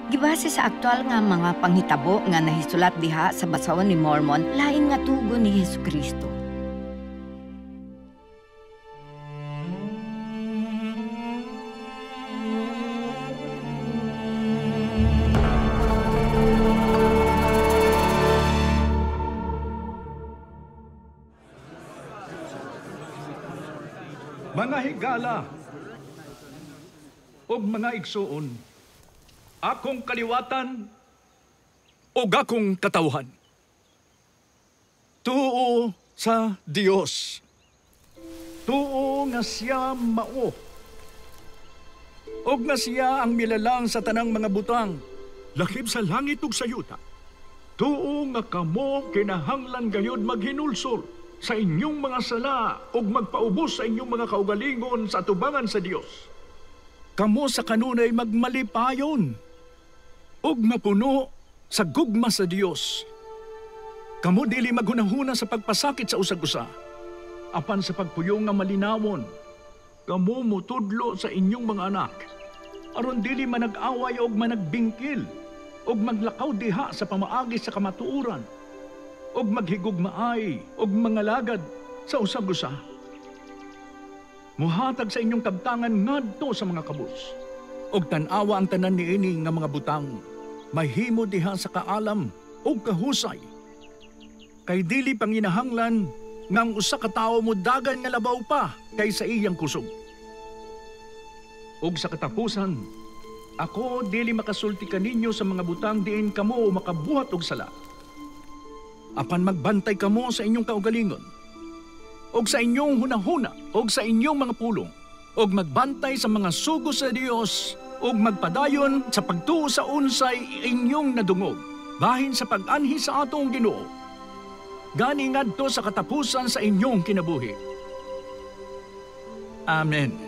Gibase sa aktual nga mga panghitabo nga nahisulat diha sa Basahon ni Mormon, lain nga tugon ni Hesukristo. Mga higala ug mga igsuon, akong kaliwatan ug akong katawhan. Tuo sa Dios. Tuo nga siya mao. Ug nga siya ang milalang sa tanang mga butang, lakip sa langit ug sa yuta. Tuo nga kamo kinahanglan gayud maghinulsol sa inyong mga sala ug magpaubos sa inyong mga kaugalingon sa atubangan sa Dios. Kamo sa kanunay magmalipayon ug mapuno sa gugma sa Dios. Kamo dili maghunahuna sa pagpasakit sa usag-usa, apan sa pagpuyong nga malinawon. Kamo motudlo sa inyong mga anak, aron dili manag-away og managbingkil, og maglakaw diha sa pamaagi sa kamatuoran, og maghigugmaay og mangalagad sa usag-usa. Muhatag sa inyong kabtangan ngadto sa mga kabus, og tan-awa ang tanan niini nga mga butang, mahimo diha sa kaalam og kahusay. Kay dili panginahanglan nga ang usa ka tawo modagan nga labaw pa kaysa iyang kusog. Og sa katapusan, ako dili makasulti kaninyo sa mga butang diin kamo makabuhat og sala. Apan magbantay kamo sa inyong kaugalingon, og sa inyong hunahuna, og sa inyong mga pulong, og magbantay sa mga sugo sa Dios, og magpadayon sa pagtuo sa unsay inyong nadungog, bahin sa pag-anhi sa atong Ginoo. Gani ngadto sa katapusan sa inyong kinabuhi. Amen.